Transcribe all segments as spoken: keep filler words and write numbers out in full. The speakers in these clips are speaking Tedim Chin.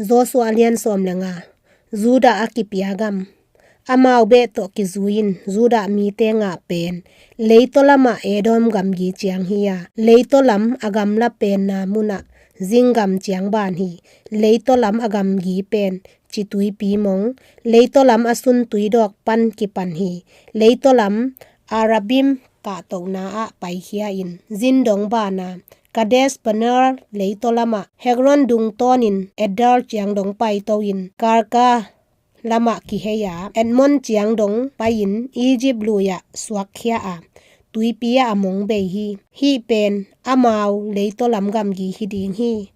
Joshua a lian sawm le nga. Judah a kipia gam. Amau beh tawh kizui-in Judah mite ngah pen leitaw lamah Edom gamgi ciang hi a, leitaw lam a gamla penna munah zinggam ciang ban hi. Leitaw lam a gamgi pen Cituipi mong, leitaw lam a sun tuidawk pan kipan hi. Leitaw lam Arabim kahtohna ah paikhia-in Zin dong bana Kadesh Barnea leitaw lamah Hebron dung tawnin Adar ciang dong paito-in Karka lamah kihei a, Edmon ciang dong pai-in Egypt lui-ah suakkhia a, tuipi ah a mong bei hi. Hih pen amau leitaw lam gamgi hi ding hi.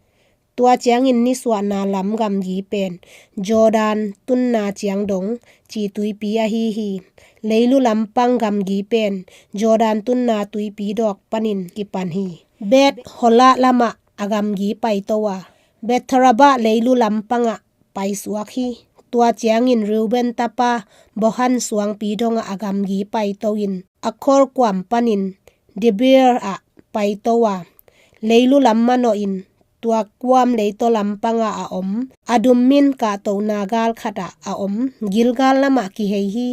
Tua ciangin nisuahna lam gamgi pen Jordan tunna ciang dong Cituipi ahi hi. Leilu lampang gamgi pen Jordan tunna tuipi dawk panin kipan hi. Beth Holah lamah a gamgi paito a, Betharabah leilu lampangah paisuak hi. Tua ciangin Reuben tapa Bohan suangpi dongah a gamgi paito-in Akhor kuam panin Debir ah paito a, leilu lam manawhin tua kuam leitaw lampangah a om Adumim kahtohna gal khatah a om Gilgal lamah kihei hi.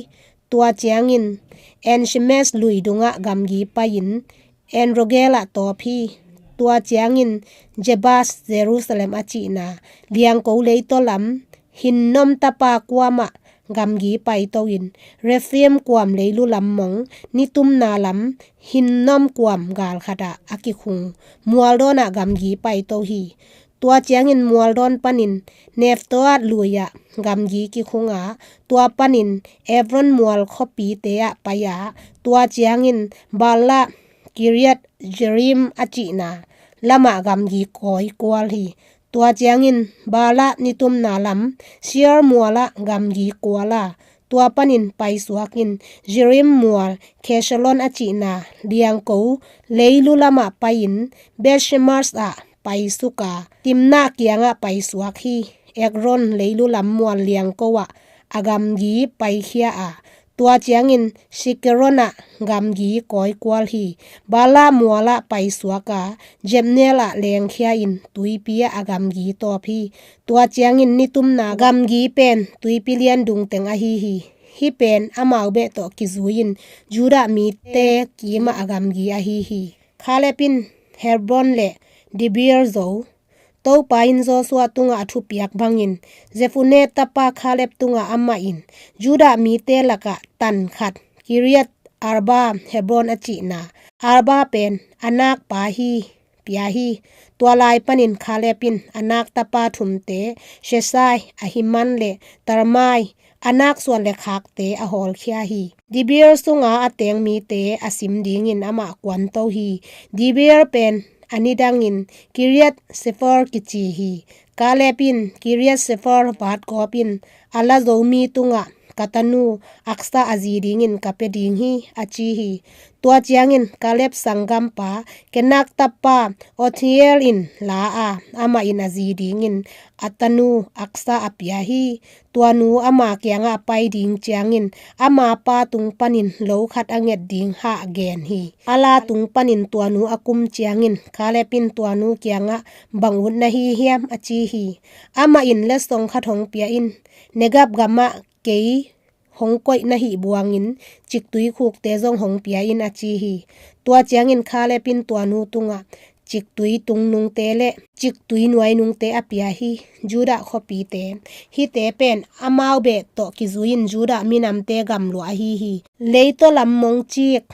Tua ciangin En-shemesh lui dungah gamgi pai-in En-rogel ah tawp hi. Tua ciangin Jebus, Jerusalem a cihna liangko leitaw lam Hinnom tapa kuamah gamgi paito-in Rephaim kuam leilu lam mong, nitumna lam Hinnom kuam gal khatah a kikhung mualdawnah gamgi paito hi. Tua ciangin mualdawn panin Nephtoah lui-ah gamgi kikhung a, tua panin Ephron mual khuapite ah pai a, tua ciangin Baalah Kiriath Jearim a cihna lamah gamgi kawikual hi. Tua ciangin Baalah nitumna lam Seir mualah gamgi kual a, tua panin paisuakin Jearim mual Kesalon a cihna liangko leilu lamah pai-in Beth-shemesh ah paisuk a, Timnah kiangah paisuak hi. Ekron leilu lam mual liangko ah a gamgi paikhia a, tua ciangin Shikkeron ah gamgi kawikual hi. Baalah mualah paisuak a, Jabneel ah lengkhia-in tuipi ah a gamgi tawp hi. Tua ciangin nitumna gamgi pen tuipi lian dungteng ahi hi. Hih pen amau beh tawh kizui-in Judah mite kimah a gamgi ahi hi. Kaleb in Hebron le Debir zo. Topa in Joshua tungah a thupiak bangin Jephunneh tapa Kaleb tungah amah in Judah mite lakah tan khat, Kiriath Arba, Hebron a cihna, Arba pen Anak pa hi, pia hi. Tua lai panin Kaleb in Anak tapa thumte, Sheshai, Ahiman le Talmai, Anak suan le khakte a hawlkhia hi. Debir sunga a teng mite a sim dingin amah kuanto hi. Debir pen a nidangin Kiriath Sefer kici hi. Kaleb in Kiriath Sefer vatgawp in a la zo mi tungah ka tanu Aksah a zi dingin ka pia ding hi, a ci hi. Tua ciangin Kaleb sanggampa Kenath tapa Othniel in la a, amah in a zi dingin a tanu Aksah a pia hi. Tua nu ama kiangah a pai ding ciangin ama pa tung panin lo khat a nget ding hah gen hi. A la tung panin tua nu a kum ciangin Kaleb in tua nu kiangah, "Bang ut na hi hiam?" a ci hi. Amah in, "Letsong khat hong pia in, Negeb gamah kei hong koih na hih buangin ciktui khukte zong hong pia in," a ci hi. Tua ciangin Kaleb in tua nu tungah ciktui tungnungte le ciktui nuainungte a pia hi. Judah khuapite, hihte pen amau beh tawh kizui-in Judah minamte gamluah ahi hi. Leitaw lam mongcik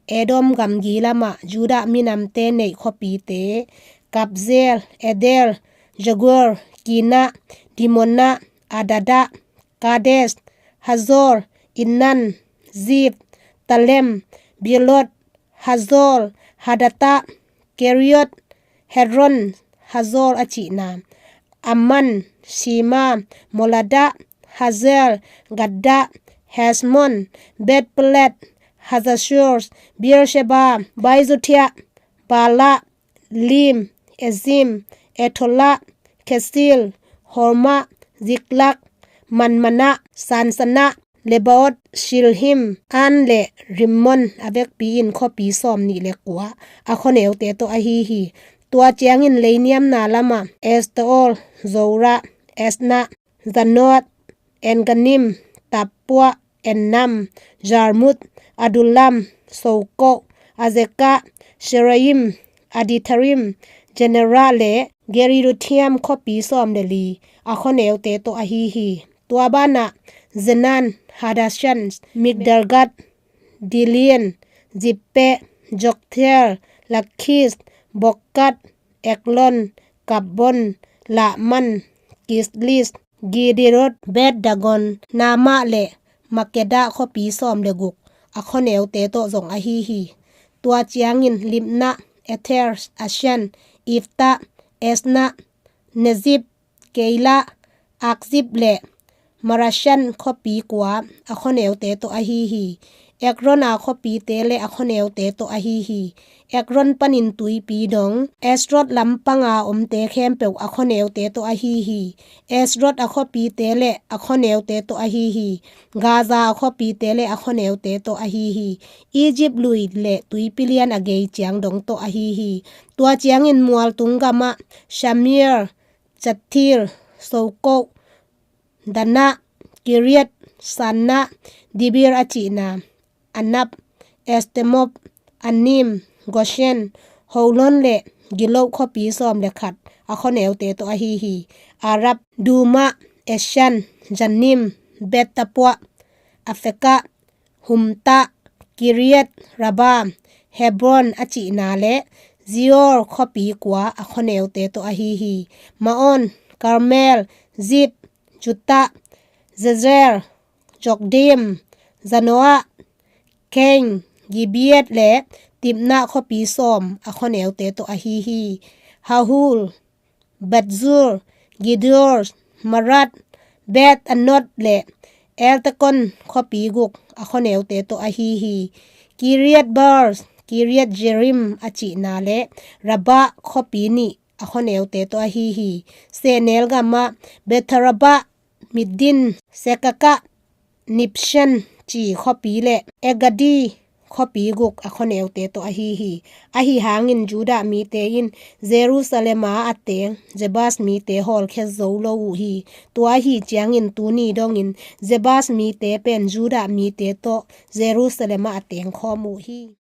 Edom gamgi lamah Judah minamte neih khuapite: Kabzeel, Eder, Jagur, Kinah, Dimonah, Adadah, Kadesh, Hazor, Inan, Zif, Telem, Beeroth, Hazor, Hadathah, Kerioth, Hebron, Hazor a cihna, Ammon, Sibmah, Moladah, Hazar, Gaddah, Heshmon, Beth-pelet, Hazar-shual, Beersheba, Beth-joglah, Baalah, Iim, Ezem, Eltolad, Kesil, Hormah, Ziklag, Madmanah, Sarenah, Lebaoth, Silhim, Ain le Rimmon, a vekpi-in khuapi sawmnih le kua, a khuaneute tawh ahi hi. Tua ciangin leiniamna lamah Estaol, Zorah, Asna, Zanoah, En-gannim, Tappuah, En-gannim, Jarmuth, Adullam, Sokoh, Azekah, Shaaraim, Aditharim, Zennarah le Gederothaim khuapi sawm le li a khuaneute tawh ahi hi. Tua banah Zenan, Hadashan, Migdal-gad, Dilean, Zippeh, Joktheel, Lakhish, Bozkath, Eglon, Gabbon, Lahman, Kislesh, Gederoth, Beth-dagon, Naamah le Makkeda khuapi sawm le guk a khuaneute tawh zong ahi hi. Tua ciangin Libnah, Ether, Ashan, Iphtah, Asnah, Nezib, Keilah, Akzib le Mareshah khuapi kua a khuaneute tawh ahi hi. Ekrona khuapite le a khuaneute tawh ahi hi. Ekron panin tuipi dong Ashdod lampanga omte khempeuh a khuaneute tawh ahi hi. Ashdod a khuapite le a khuaneute tawh ahi hi. Gaza a khuapite le a khuaneute tawh ahi hi. Egypt lui le tuipi lian a gei ciang dong tawh ahi hi. Tua ciangin mualtung gamah Shamir, Jatir, Sokoh, Dannah, Kiriath, Sanah, Debir a cihna, Anab, Eshtemoh, Anim, Goshen, Holon le Gilo khuapi sawm le khat a khuaneute tawh ahi hi. Arab, Dumah, Eshan, Zanim, Beth-tappuah, Aphekah, Humtah, Kiriath-arba, Hebron a cihna le Zior khuapi kua a khuaneute tawh ahi hi. Maon, Karmel, Zif, Juttah, Jezer, Jokdeam, Zanoah, Kain, Gibeath le Timnah khuapi sawm a khuaneute tawh ahi hi. Halhul, Bethzur, Giddor, Maarat, Beth-anot le Eltekon khuapi guk a khuaneute tawh ahi hi. Kiriath-baal, Kiriath-jearim a cihna le Rabah khuapi nih a khuaneute tawh ahi hi. Sehnel gamah Beth-arabah, Middin, Sekakah, Nibshan cih khuapi le En-gedi khuapi guk a khuaneute tawh ahi hi. Ahi hangin Judah mite in Jerusalem a a teng Jebus mite hawlkhia zo lo uh hi. Tua ahi ciangin tuni dongin Jebus mite pen Judah mite tawh Jerusalem ah a tengkhawm uh hi.